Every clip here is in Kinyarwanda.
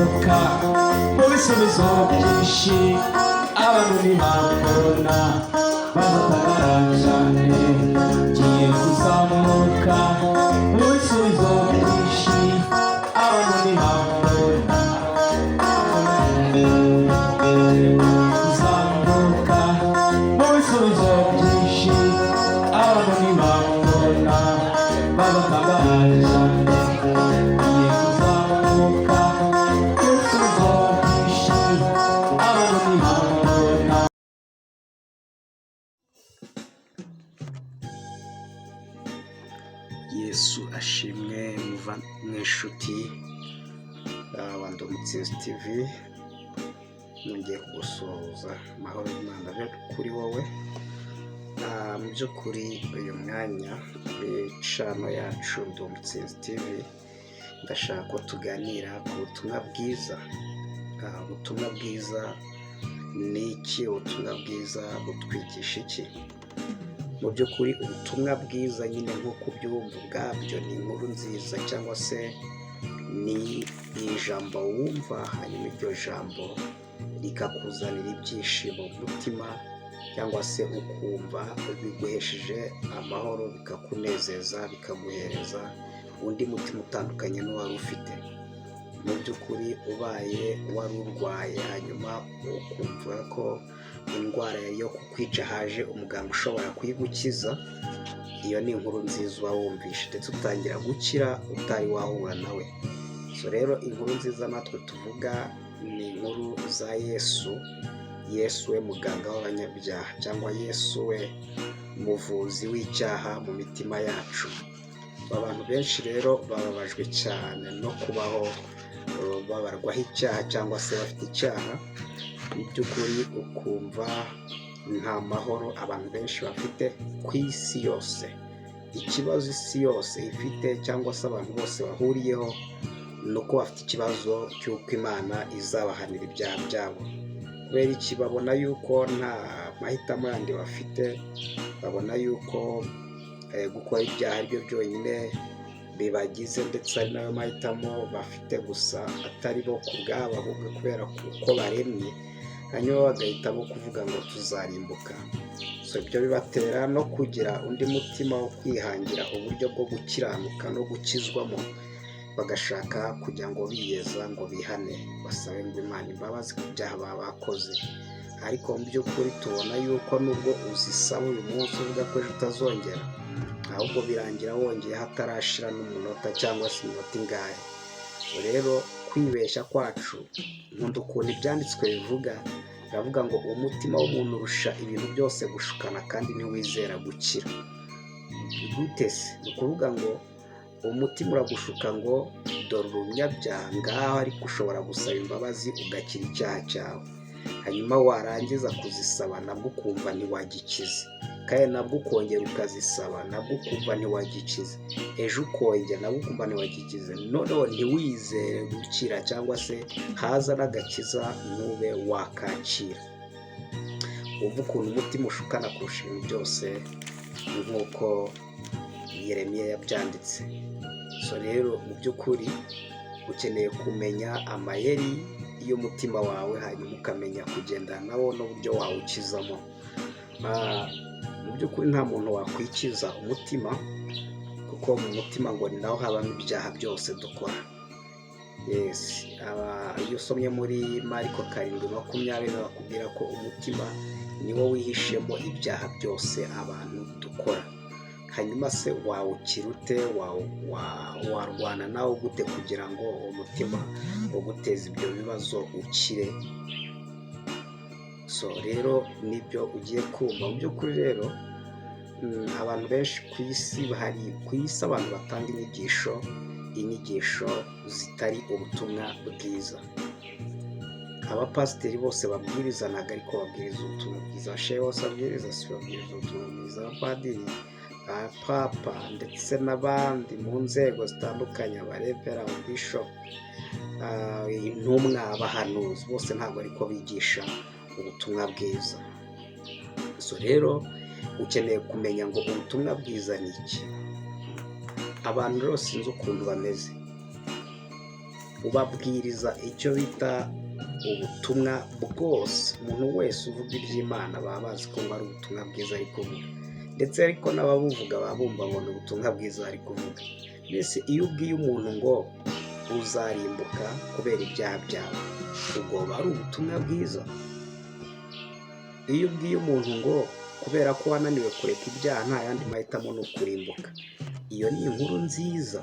Kuzamuka mu bisubizo byinshi, abantu ntibambona, bazatangara cyane. Ngiye kuzamuka mu bisubizo byinshi, abantu ntibambona. Kuzamuka mu bisubizo byinshi, abantu ntibambona, bazatangara cyane. Ngiye kuzamuka mu bisubizo byinshi, abantu ntibambona. Yesu ashimwe muva mu inshuti wa Ndumutsinzi TV, nongeye kugusuhuza, amahoro y'Imana abe kuri wowe. Mu by'ukuri uyu mwanya kuri channel yacu Ndumutsinzi TV ndashaka ko tuganira ku butumwa bwiza. Ubutumwa bwiza ni iki? Ubutumwa bwiza butwigisha iki? Mu by'ukuri ubutumwa bwiza nyine nk'uko ubyumva ubwabyo ni inkuru nziza, cyangwa se ni ijambo wumva hanyuma iryo jambo rikakuzanira ibyishimo mu mutima, cyangwa se ukumva biguhesheje amahoro, bikakunezeza, bikaguhereza undi mutima utandukanye n'uwari ufite. Mu by'ukuri ubaye wari urwaye hanyuma ukumva ko indwara yo kukwica haje umuganga ushobora kuyigukiza, iyo ni inkuru nziza uba wumvishe, ndetse utangira gukira utari wahura nawe. So rero inkuru nziza natwe tuvuga ni inkuru za Yesu, Yesu we muganga w'abanyabyaha, cyangwa Yesu we muvuzi w'icyaha mu mitima yacu. Abantu benshi rero bababajwe cyane no kubaho babarwaho icyaha cyangwa se bafite icyaha, mu by'ukuri ukumva nta mahoro abantu benshi bafite ku isi yose. Ikibazo isi yose ifite cyangwa se abantu bose bahuriyeho ni uko bafite ikibazo cy'uko Imana izabahanira ibyaha byabo. Kubera iki? Babona yuko nta mahitamo yandi bafite, babona yuko gukora ibyaha ari byo byonyine bibagize, ndetse ari nayo mahitamo bafite gusa, atari bo ku bwabo ahubwo kubera uko baremye, hanyuma bagahitamo kuvuga ngo tuzarimbuka. So ibyo bibatera no kugira undi mutima wo kwihangira uburyo bwo gukiranuka no gukizwamo, bagashaka kugira ngo biyeza ngo bihane, basabe ngo Imana imbabazi ku byaha baba bakoze. Ariko mu by'ukuri tubona yuko nubwo uzisaba uyu munsi uvuga ko ejo utazongera, ahubwo birangira wongeye hatarashira n'umunota cyangwa se iminota ingahe. Rero kwibeshya kwacu, nkunda ukuntu ibyanditswe bivuga, biravuga ngo umutima w'umuntu urusha ibintu byose gushukana kandi ntiwizera gukira. Gute se? Ni ukuvuga ngo umutima uragushuka ngo dore umunyabyaha ngaho, ariko ushobora gusaba imbabazi ugakira icyaha cyawe, hanyuma warangiza kuzisaba nabwo ukumva ntiwagikize, kandi nabwo ukongera ukazisaba nabwo ukumva ntiwagikize, ejo ukongera nabwo ukumva ntiwagikize, noneho ntiwizere gukira cyangwa se haza n'agakiza ntube wakakira. Wumva ukuntu umutima ushukana kurusha ibintu byose nk'uko Yeremiya yabyanditse. So rero mu by'ukuri ukeneye kumenya amayeri y'umutima wawe, hanyuma ukamenya kugendana nawo n'uburyo wawukizamo. Mu by'ukuri nta muntu wakwikiza umutima, kuko mu mutima ngo ni naho habamo ibyaha byose dukora. Yes, iyo usomye muri Mariko 7:20 bakubwira ko umutima niwo wihishemo ibyaha byose abantu dukora. Hanyuma se wawukira ute? Warwana nawo gute kugira ngo uwo mutima uguteza ibyo bibazo ukire? So rero nibyo ugiye kumva. Mu by'ukuri rero abantu benshi ku isi, hari ku isi abantu batanga inyigisho zitari ubutumwa bwiza. Abapasiteri bose babwiriza ntabwo ariko babwiriza ubutumwa bwiza, abashehe bose babwiriza si babwiriza ubutumwa bwiza, abapadiri, abapapa ndetse n'abandi mu nzego zitandukanye, abarevera, ababishopu, intumwa, abahanuzi, bose ntabwo ariko bigisha ubutumwa bwiza. So rero ukeneye kumenya ngo ubutumwa bwiza ni iki. Abantu rero sinzi ukuntu bameze. Ubabwiriza icyo bita ubutumwa bwose. Umuntu wese uvuga iby'Imana baba bazi ko ngo ari ubutumwa bwiza ari kuvuga, ndetse ariko n'ababuvuga baba bumva ngo ni ubutumwa bwiza ari kuvuga. Mbese iyo ubwiye umuntu ngo uzarimbuka kubera ibyaha byawe, ubwo buba ari ubutumwa bwiza? Iyo ubwiye umuntu ngo kubera ko wananiwe kureka ibyaha nta yandi mahitamo ni ukurimbuka, iyo ni inkuru nziza?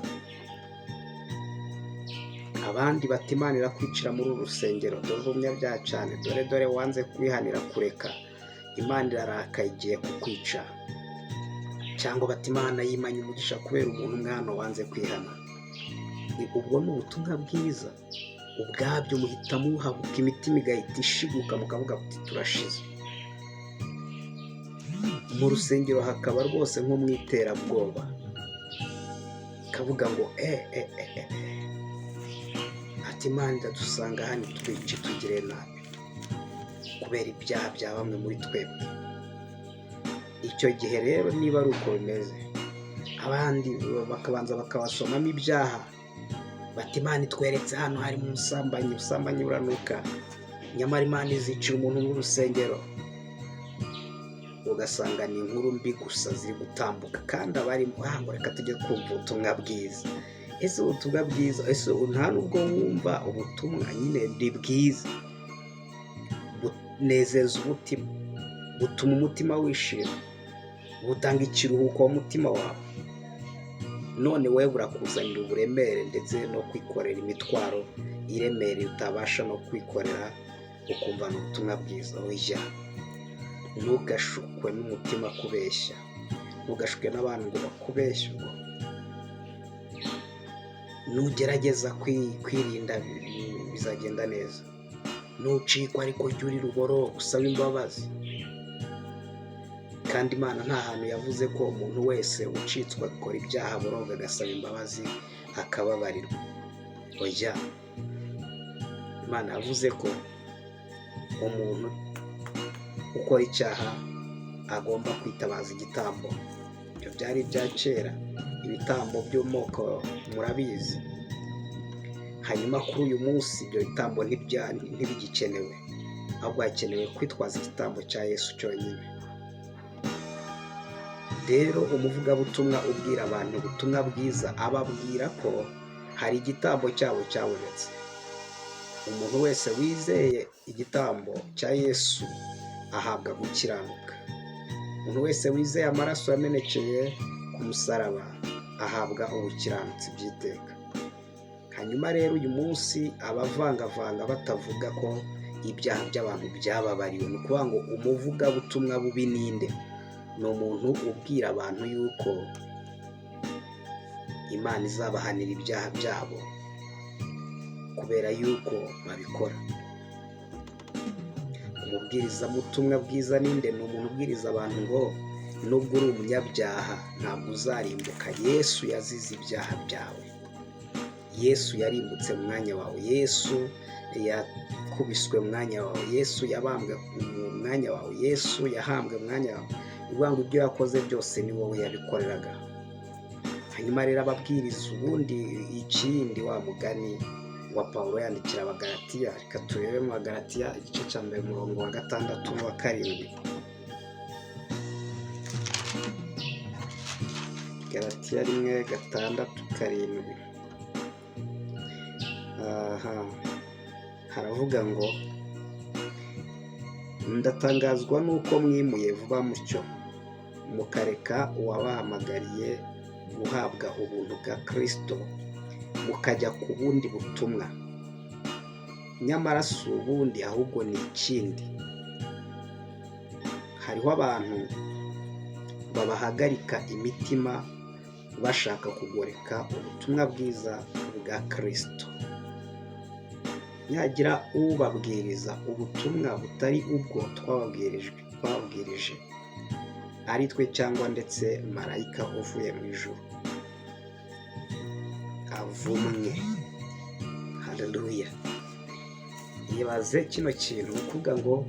Abandi bati Imana irakwicira muri uru rusengero, dore uri umunyabyaha cyane, dore dore wanze kwihanira kureka, Imana irarakaye igiye kukwica. Cyangwa bati Imana yimanye umugisha kubera umuntu umwana wanze kwihana. Ubwo ni ubutumwa bwiza? Ubwabyo muhita muhabuka, imitima igahita ishiguka, mukavuga muti turashize. Mu rusengero hakaba rwose nko mu iterabwoba, kavuga ngo e e e e ati Imana iradusanga hano twice tugire nabi kubera ibyaha bya bamwe muri twebwe. Icyo gihe rero niba ari uko bimeze, abandi bakabanza bakabasomamo ibyaha, bati Imana itweretse hano harimo umusambanyi, ubusambanyi buranuka, nyamara Imana izicira umuntu mu rusengero. Ugasanga ni inkuru mbi gusa ziri gutambuka, kandi abarimo ngo reka tujye kumva ubutumwa bwiza. Ese ubutumwa bwiza, ese nta nubwo wumva ubutumwa nyine ni bwiza, bunezeza umutima, butuma umutima wishima, butanga ikiruhuko mu mutima wawe. None wowe burakuzanira uburemere ndetse no kwikorera imitwaro iremereye utabasha no kwikorera, ukumva ni ubutumwa bwiza. Oya, ntugashukwe n'umutima kubeshya, ntugashukwe n'abantu ngo bakubeshye. Ubwo nugerageza kwirinda bizagenda neza. Nucikwa ariko jya urira uboroge usabe imbabazi. Kandi Imana nta hantu yavuze ko umuntu wese ucitswe agakora ibyaha aboroga agasaba imbabazi akababarirwa. Oya, Imana yavuze ko umuntu ukora icyaha agomba kwitabaza igitambo. Ibyo byari ibya kera, ibitambo by'amoko murabizi. Hanyuma kuri uyu munsi ibyo bitambo ntibigikenewe, ahubwo hakenewe kwitwaza igitambo cya Yesu cyonyine. Rero umuvugabutumwa ubwira abantu ubutumwa bwiza ababwira ko hari igitambo cyabo cyabonetse. Umuntu wese wizeye igitambo cya Yesu ahabwa gukiranuka. Umuntu wese wizeye amaraso yamenekeye ku musaraba ahabwa ubukiranutsi by'iteka. Hanyuma rero uyu munsi abavangavanga batavuga ko ibyaha by'abantu byababariwe, ni ukuvuga ngo umuvugabutumwa bubi ninde? Ni umuntu ubwira abantu yuko Imana izabahanira ibyaha byabo kubera yuko babikora. Umubwirizabutumwa bwiza ninde? Ni umuntu ubwiriza abantu ngo nubwo uri umunyabyaha ntabwo uzarimbuka, Yesu yazize ibyaha byawe, Yesu yarimbutse mu mwanya wawe, Yesu yakubiswe mu mwanya wawe, Yesu yabambwe mu mwanya wawe, Yesu yahambwe mu mwanya wawe. Ni ukuvuga ngo ibyo yakoze byose ni wowe yabikoreraga. Hanyuma rero ababwiriza ubundi ikindi wa mugani wa Pawulo yandikira Abagalatiya, reka turebe mu Bagalatiya igice cya 1 umurongo wa 6 n'uwa 7. Galatiya 1 6 7. Aha haravuga ngo ndatangazwa n'uko mwimuye vuba mutyo, mukareka uwabahamagariye guhabwa ubuntu bwa Kristo, mukajya ku bundi butumwa. Nyamara si ubundi ahubwo ni ikindi. Hariho abantu babahagarika imitima bashaka kugoreka ubutumwa bwiza bwa Kristo. Nihagira ubabwiriza ubutumwa butari ubwo twababwirije, ari twe cyangwa ndetse marayika uvuye mu ijuru, avumwe. Haleluya. Ibaze kino kintu, ni ukuvuga ngo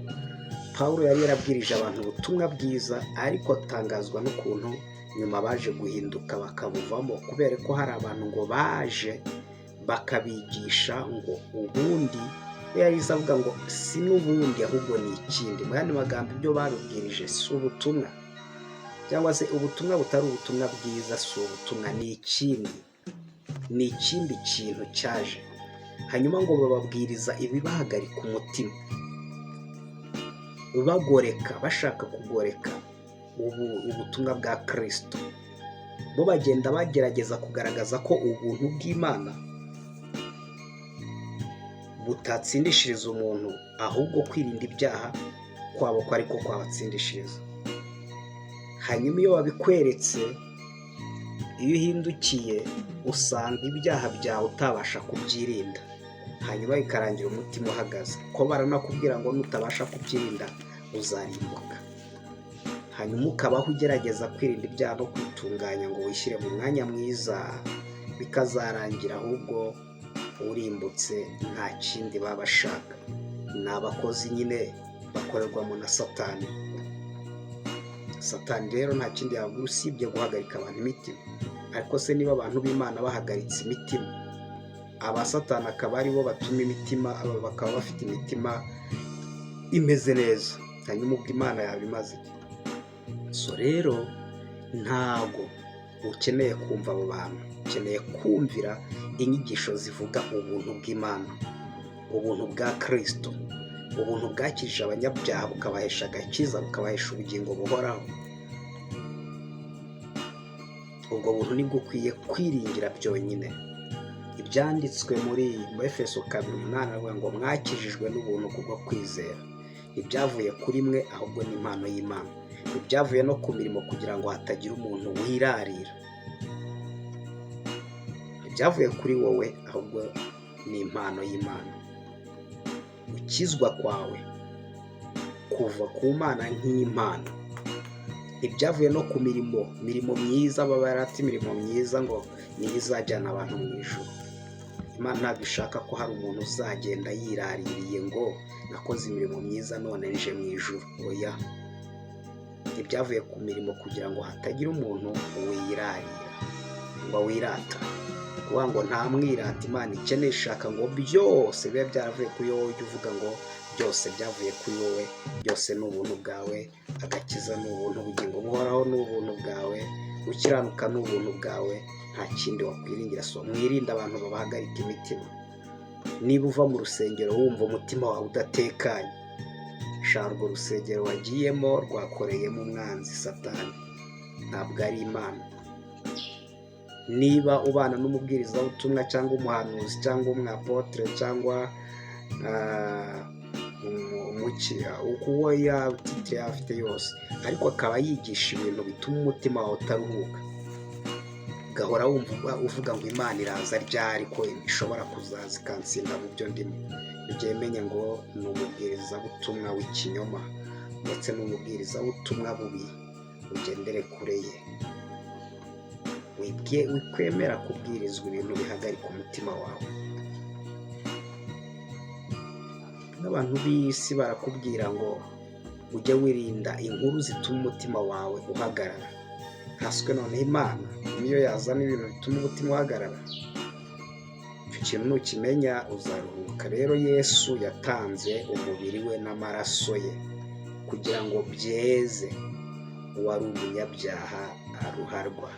Pawulo yari yarabwirije abantu ubutumwa bwiza, ariko atangazwa n'ukuntu nyuma baje guhinduka bakabuvamo, kubera ko hari abantu ngo baje Bakabigisha ngo ubundi we yahise avuga ngo si n'ubundi, ahubwo ni ikindi. Mu yandi magambo, ibyo babibwirije si ubutumwa, cyangwa se ubutumwa butari ubutumwa bwiza, si ubutumwa, ni ikindi, ni ikindi kintu cyaje. Hanyuma ngo bababwiriza ibibahagarika umutima, bagoreka, bashaka kugoreka ubu ubutumwa bwa Kirisito. Bo bagenda bagerageza kugaragaza ko ubuntu bw'Imana butatsindishiriza umuntu, ahubwo kwirinda ibyaha kwabo ko ariko kwabatsindishiriza. Hanyuma iyo babikweretse, iyo uhindukiye usanga ibyaha byawe utabasha kubyirinda, hanyuma bikarangira umutima uhagaze, ko baranakubwira ngo nutabasha kubyirinda uzarimbuka. Hanyuma ukabaho ugerageza kwirinda ibyaha no kwitunganya ngo wishyire mu mwanya mwiza, bikazarangira ahubwo urimbutse. Nta kindi baba bashaka, ni abakozi nyine bakorerwamo na Satani. Satani rero nta kindi yabwira usibye guhagarika abantu imitima. Ariko se niba abantu b'Imana bahagaritse imitima, aba Satani akaba aribo batuma imitima, aba bakaba bafite imitima imeze neza, hanyuma ubwo Imana yaba imaze iki? So rero ntago ukeneye kumva abo bantu, ukeneye kumvira inyigisho zivuga ubuntu bw'Imana, ubuntu bwa Kirisito, ubuntu bwakijije abanyabyaha, bukabahesha agakiza, bukabahesha ubugingo buhoraho. Ubwo buntu nibwo ukwiye kwiringira byonyine. Ibyanditswe muri Efeso 2:8 avuga ngo mwakijijwe n'ubuntu kubwo kwizera, ntibyavuye kuri mwe, ahubwo ni impano y'Imana, ntibyavuye no ku mirimo kugira ngo hatagira umuntu wirarira. Ntibyavuye kuri wowe, ahubwo ni impano y'Imana. Gukizwa kwawe kuva ku Mana nk'impano, ntibyavuye no ku mirimo myiza. Baba barata imirimo myiza ngo niyo izajyana abantu mu ijuru. Imana ntabwo ishaka ko hari umuntu uzagenda yiraririye ngo nakoze imirimo myiza none nje mu ijuru. Oya, ntibyavuye ku mirimo kugira ngo hatagira umuntu wirarira ngo wirata, kuvuga ngo nta mwirata Imana ikeneye. Ishaka ngo byose bibe byaravuye kuri wowe. Ujye uvuga ngo byose byavuye kuri wowe, byose ni ubuntu bwawe, agakiza ni ubuntu, ubugingo buhoraho ni ubuntu bwawe, gukiranuka ni ubuntu bwawe, nta kindi wakwiringira. So mwirinde abantu babahagarika imitima. Niba uva mu rusengero wumva umutima wawe udatekanye, shaka urwo rusengero wagiyemo rwakoreyemo umwanzi Satani, ntabwo ari Imana. Niba ubana n'umubwirizabutumwa cyangwa umuhanuzi cyangwa umwapotre cyangwa uwo yaba titre yaba afite yose, ariko akaba yigisha ibintu bituma umutima wawe utaruhuka, ugahora wumva uvuga ngo Imana iraza ryari, ko ishobora kuzaza ikansinda mu byo ndimo, ujye umenya ngo ni umubwirizabutumwa w'ikinyoma ndetse n'umubwirizabutumwa bubi, ugendere kure ye. Wikwemera kubwirizwa ibintu bihagarika umutima wawe. N'abantu b'isi barakubwira ngo ujye wirinda inkuru zituma umutima wawe uhagarara. Nkaswe noneho Imana niyo yazana ibintu bituma umutima uhagarara? Icyo kintu nukimenya uzaruhuka. Rero Yesu yatanze umubiri we n'amaraso ye kugira ngo byeze uwari umunyabyaha aruharwa.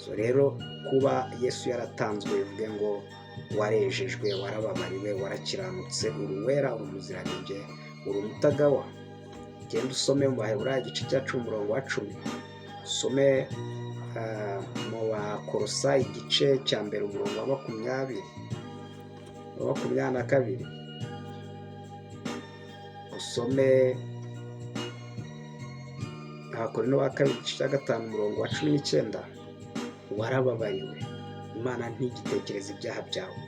So rero kuba Yesu yaratanzwe bivuge ngo warejejwe, warababariwe, warakiranutse, uri uwera, uri umuziranenge, uri umutagawa. Genda usome mu Baheburayo igice cya 10 umurongo wa 10, usome mu Bakorosayi igice cya 1 umurongo wa 20, wa 22, usome Abakorinto ba kabiri igice cya 5 umurongo wa 19. Warababariwe, Imana ntigitekereza ibyaha byawe.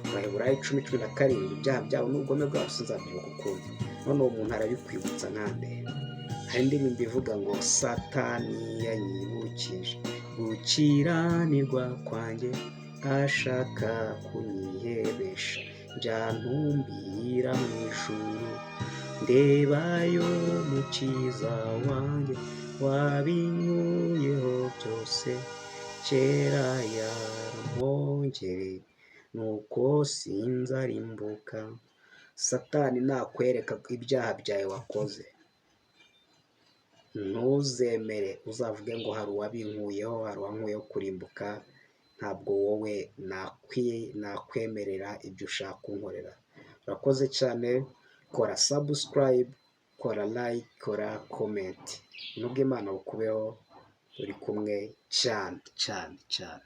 Abaheburayo 10:17, ibyaha byawe n'ubugome bwabo sinzabyibuka ukundi. None uwo muntu arabikwibutsa nkande? Hari indirimbo ivuga ngo Satani yanyibukije gukiranirwa kwanjye, ashaka kunyihebesha, njya ntumbira mu ijuru, ndebayo mukiza wanjye wabinkuyeho byose, Kera yarampongere, nuko sinzarimbuka. Satani nakwereka ibyaha byawe wakoze, ntuzemere, uzavuge ngo hari uwabinkuyeho, hari uwankuyeho kurimbuka, ntabwo wowe nakwemerera ibyo ushaka kunkorera. Urakoze cyane, kora subscribe, kora like, kora comment. Nubwo Imana bukubeho, turi kumwe cyane cyane cyane.